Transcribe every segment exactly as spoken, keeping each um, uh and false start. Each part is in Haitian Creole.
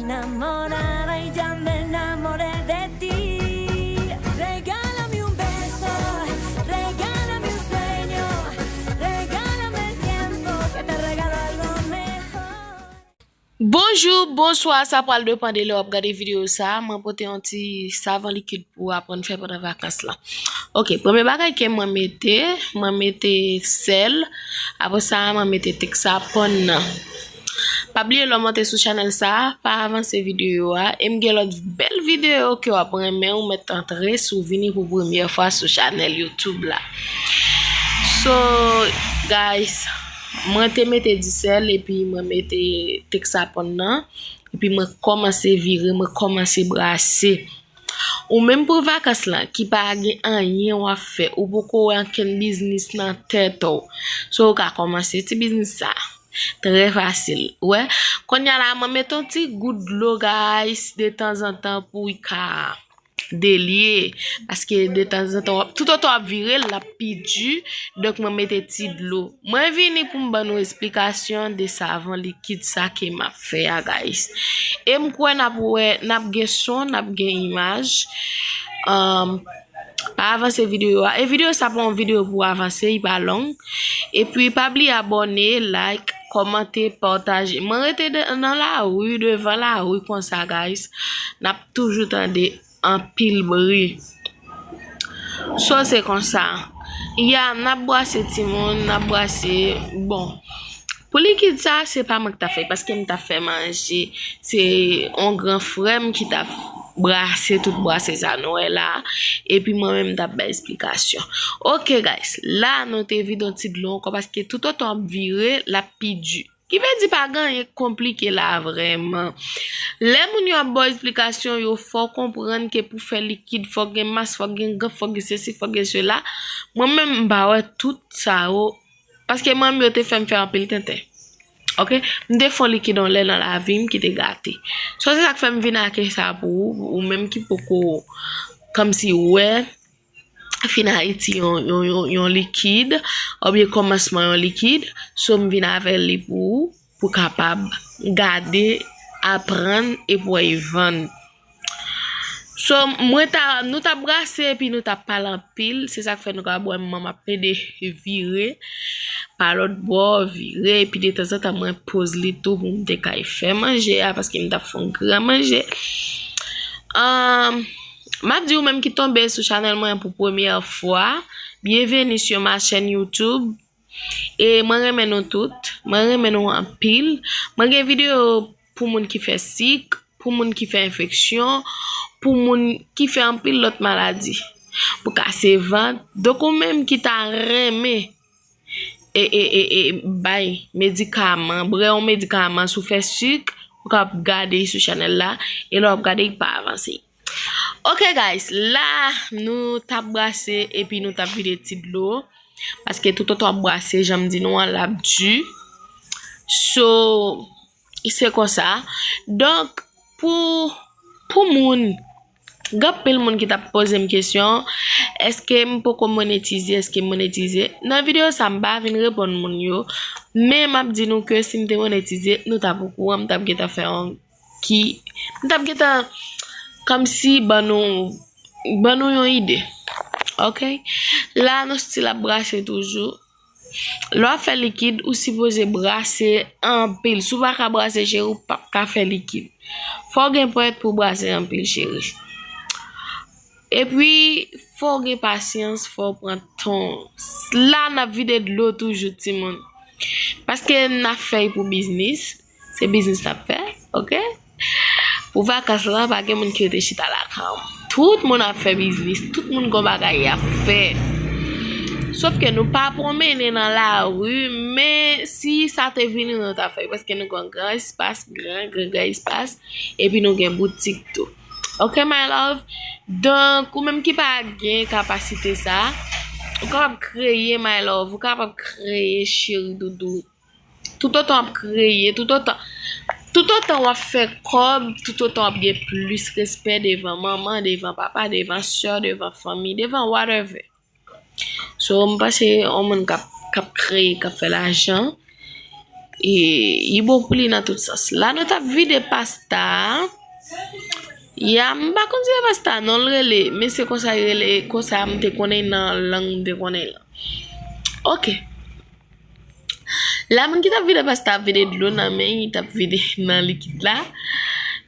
Enamorada y ya me enamoré de ti. Regálame un beso, regálame un sueño, regálame el tiempo, que te regalo algo mejor. Bonjou, bonswa, sa pral depann de lè w ap gade videyo sa. Mwen pote yon ti savan likid pou w aprann fè pandan vakans lan. Ok, premye bagay ke mwen mete, mwen mete sèl. Apre sa, mwen mete tek sa pòn nan. Pa bliye lè w monte sou chanèl sa, pa avanse videyo a. E m gen lòt bèl videyo ke w ap renmen, ou mèt antre si w vini pou premyè fwa sou chanèl YouTube la. So, guys, mwen te mete di sèl epi mwen mete tek sa pòn nan. Epi mwen kòmanse vire, mwen kòmanse brase. Ou menm pou vakans lan ki pa gen anyen w ap fè, ou poko wè ankenn biznis nan tèt ou. So ou ka kòmanse ti biznis sa. Trè fasil. Wè, kounye a la mwen met yon ti gout dlo guys detanzantan pou l ka delye. Paske detanzantan w ap, toutotan w ap vire l, l ap pi di. Donk mwen mete ti dlo. Mwen vini pou m ban nou esplikasyon de savan likid sa ke m ap fè a guys. E m kwè n ap wè, n ap gen son, n ap gen imaj. Um, pa avanse videyo a. E videyo sa pa yon videyo pou avanse, li pa long. Epi pa bliye abòne, like, kòmante, pataje. Mwen rete de- nan lari, devan lari konsa guys. N ap toujou tande anpil bri. So se konsa. Ya, n ap brase timoun, n ap brase. Bon, pou likid sa, se pa mwen ki t ap fè, paske m t ap fè manje. Se yon gran frè m ki t ap brase tout brase sa nou wè la. Epi mwen menm m t ap bay esplikasyon. Ok guys, la nou te vide yon ti dlo ankò, paske toutotan w ap vire, l ap pi di. Ki vle di pa gen anyen k konplike la vrèman. Lè moun yo ap ba w esplikasyon yo, fò w konprann ke pou fè likid, fò gen mas, fò gen gant, fò gen sesi, fò gen sela. Mwen menm, m pa wè tout sa yo. Paske mwen menm yo te fè m fè anpil tenten. Ok? M te fè yon likid yon lè nan lavi m ki te gate. So se sa k fè m vin ake sa pou ou, ou menm ki poko kòmsi wè fin Ayiti yon, yon, yon, yon likid, oubyen kòmansman yon likid, so m vin avè li pou ou, pou kapab gade, aprann, epi w vann. So, mwen ta, nou t ap brase, epi nou t ap pale anpil, se sa k fè nou ka wè m ap plede vire pa lòt bò, vire, epi detanzantan mwen poze li tou pou m te kay fè manje a, paske m t ap fè yon gran manje. Um, M ap di ou menm ki tonbe sou chanèl mwen pou premyè fwa, byenveni sur ma chaîne YouTube. E mwen renmen nou tout, mwen renmen nou anpil. Mwen gen videyo pou moun ki fè sik, pou moun ki fè enfeksyon, pou moun ki fè anpil lòt maladi, pou kase vant. Donk ou menm ki ta renmen e, e, e, e, bay medikaman, bwè yon medikaman, si w fè sik, ou ka ap gade sou chanèl la, e lè w ap gade, li pa avanse. Ok guys, la nou t ap brase epi nou t ap vide ti dlo, paske toutotan w ap brase, jan m di nou an, l ap di. So, se konsa. Donk, pou, pou moun, gen anpil moun ki t ap poze m kesyon, èske m poko monetize, èske m monetize? Nan videyo sa, m pa vin reponn moun yo, men m ap di nou ke si m te monetize, nou t ap okouran, m t ap gentan fè yon ki, m t ap gentan kòmsi ban nou, ban nou yon ide. Ok? La, nou still ap brase toujou. Lè w ap fè likid, ou sipoze brase anpil. Si w pa ka brase, cheri, ou p ap ka fè likid. Fò w gen pwèt pou w brase anpil, cheri. Epi, fò w gen pasyans, fò w pran tan w. La, n ap vide dlo toujou, timoun. Paske n ap fè l pou biznis. Se biznis n ap fè, ok? Pou vakans lan, pa gen moun ki rete chita lakay. Tout moun ap fè biznis, tout moun gon bagay y ap fè. Sòf ke nou pa pwonmennen nan lari, men si sa te vini, nou ta fè, paske nou gon gran espas, gran, gran, gran espas, epi nou gen boutik tou. Ok, my love? Donk, ou menm ki pa gen kapasite sa, ou kapab kreye, my love, ou kapab kreye, cheri doudou. Toutotan w ap kreye, toutotan, toutotan w ap fè kòb, toutotan w ap gen plis respè devan manman, devan papa, devan sè, devan fanmi, devan whatever. So, m panse yon moun k ap, k ap kreye, k ap fè lajan, E, li bon pou li nan tout sans. La, nou t ap vide pasta a. Ya, m pa konn si se pasta non l rele, men se konsa l rele, konsa m te konnen nan lang m te konnen l lan. Ok. La, moun ki t ap vide pasta ap vide dlo nan men, li t ap vide nan likid la.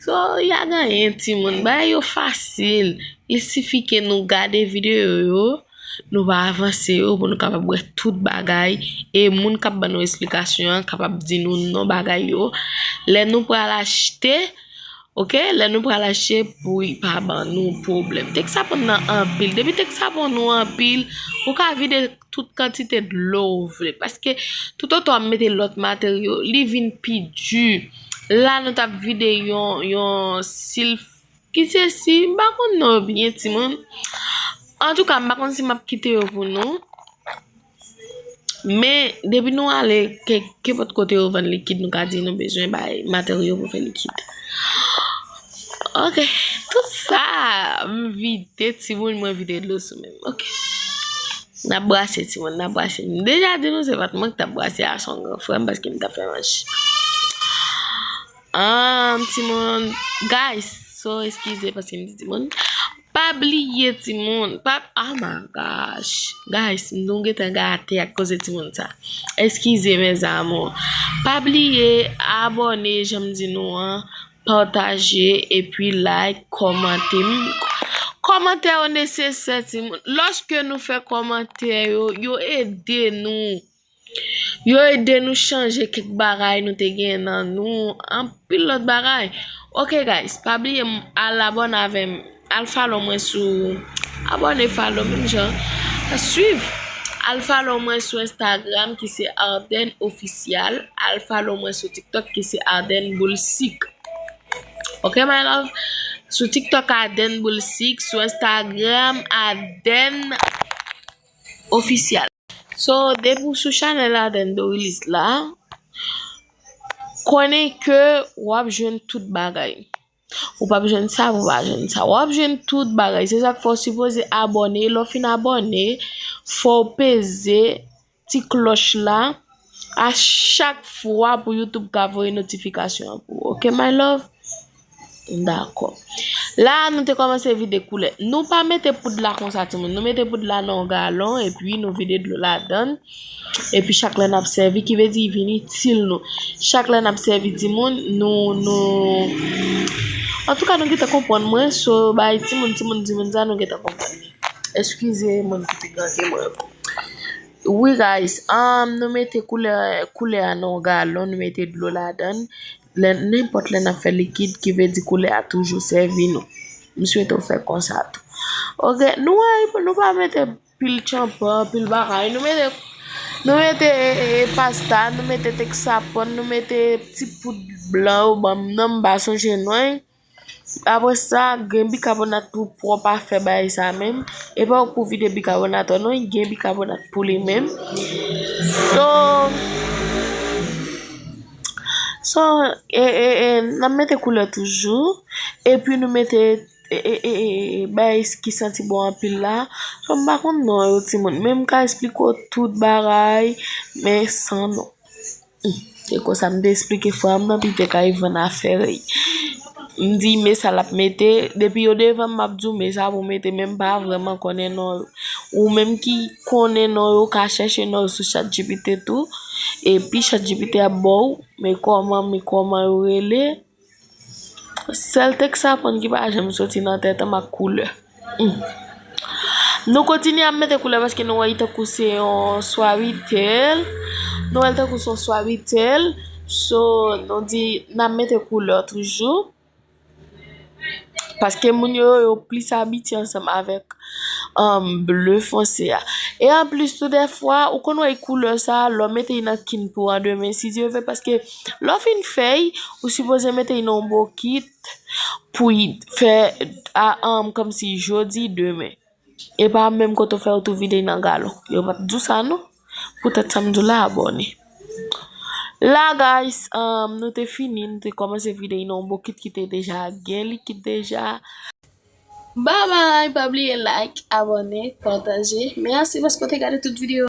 So, y a ganyen, timoun. Bagay yo fasil. Il sifi ke nou gade videyo yo, nou pa avanse yo, pou nou kapab wè tout bagay. E moun k ap ban nou esplikasyon an kapab di nou non bagay yo. Lè nou pral achte, ok, lè nou pral achte pou li pa ban nou pwoblèm. Tèks sa pran nan anpil. Depi tèks sa pran nou anpil, ou ka vide tout kantite dlo ou vle. Paske toutotan w ap mete lòt materyo, li vin pi di. La, nou t ap vide yon, yon silf, ki se si, m pa konn non yo byen, timoun. Antouka, m pa konn si m ap kite yo pou nou. Men, depi nou ale, ke, kenpòt kote yo vann likid, nou ka di nou bezwen bay materyo pou fè likid. Ok, tout sa, m vide, timoun, mwen vide dlo sou men m. Ok. N ap brase, timoun, n ap brase. M deja di nou, se pa t mwen ki t ap brase a, se yon gran frè m, paske m t ap fè manch. Ah, timoun, guys, so, eskize, paske m di timoun. Pa bliye, timoun. Pa, oh my gosh. Guys, nou gentan gate ak koze timoun sa. Eskize, mes amours. Pa bliye abòne, jan m di nou an, pataje, epi like, kòmante. M, kòmantè yo nesesè, timoun. Lòske nou fè kòmantè yo, yo ede nou. Yo ede nou chanje kèk bagay nou te gen nan nou, anpil lòt bagay. Ok, guys, pa bliye m, al abòne avè m, al follow mwen sou, abòne, follow, menm jan, swiv. Al follow mwen sou Instagram ki se Arden Official, al follow mwen sou TikTok ki se Arden Boul Sik. Ok, my love? Sou TikTok Arden Boul Sik, sou Instagram Arden Official. So, depi w sou chanèl Arden Dorilis la, konnen ke w ap jwenn tout bagay. Ou p ap jwenn sa, ou pa jwenn sa. W ap jwenn tout bagay. Se sa k fè w sipoze abòne. Lè w fin abòne, fò w peze ti klòch la a chak fwa pou YouTube ka voye notifikasyon an pou ou. Ok, my love? Dakò. La, nou te kòmanse vide koulè. Nou pa mete poud la konsa, timoun. Nou mete poud la nan yon galon, epi nou vide dlo ladan l. Epi chak lè n ap sèvi, ki vle di li vin itil nou. Chak lè n ap sèvi timoun, nou, nou, antouka, nou gentan konprann mwen, so, bay timoun, timoun, timoun sa, nou gentan konprann. Eskize moun ki te gange mwen. Wi, guys, um, nou mete koulè, koulè a nan yon galon, nou mete dlo ladan l. Lè, nenpòt lè n ap fè likid, ki vle di koulè a toujou sèvi nou. M swete w fè konsa tou. Ok, nou wè, nou pa mete pil tchanpan, pil bagay. Nou mete, nou mete, e, e, e, pasta, nou mete tèk sapòn, nou mete ti poud blan yo ban m nan, m pa sonje non. Apre sa, gen bikabonat pou pwòp afè bagay sa menm. E pa ou k pou vide bikabonat ou non, gen bikabonat pou li menm. So, so, e, e, e, n ap mete koulè toujou. Epi nou mete, e, e, e, e, e, bagay ki santi bon anpil la. So, m pa konn non yo, timoun. Men m ka esplike w tout bagay, men san non. Hmm, se konsa m te esplike frè m nan, pi te ka vann afè l. M di, men sa l ap mete, depi yo devan m, m ap di w, men sa pou mete, men m pa vrèman konnen non yo. Ou menm ki konnen non yo, ka chèche non yo sou ChatGPT tou. Epi ChatGPT ap ba w, men kòman, men kòman yo rele. Sèl tèks sa pran ki pa janm soti nan tèt an m ak koulè. Hmm. Nou kontinye ap mete koulè paske nou wè li tankou se yon Suavitel. Nou wè l tankou se yon Suavitel. So, nou di n ap mete koulè toujou. Paske moun yo, yo plis abitye ansanm avèk, um, ble fonse a. E anplis tou, dèfwa, ou konn wè koulè sa, lè w mete li nan kin pou an demen, si Dye vle, paske lè w fin fè l, ou sipoze mete li nan yon bokit pou l fè, a, um, kòmsi jodi, demen. E pa menm kote w fè, ou tou vide l nan galon. Yo p ap di w sa, non. Poutèt sa m di w la, abòne. La, guys, um, nou te fini, nou te kòmanse vide l nan yon bokit ki te deja gen likid deja. Bye bye, pa bliye like, abòne, pataje. Mèsi paske w te gade tout videyo.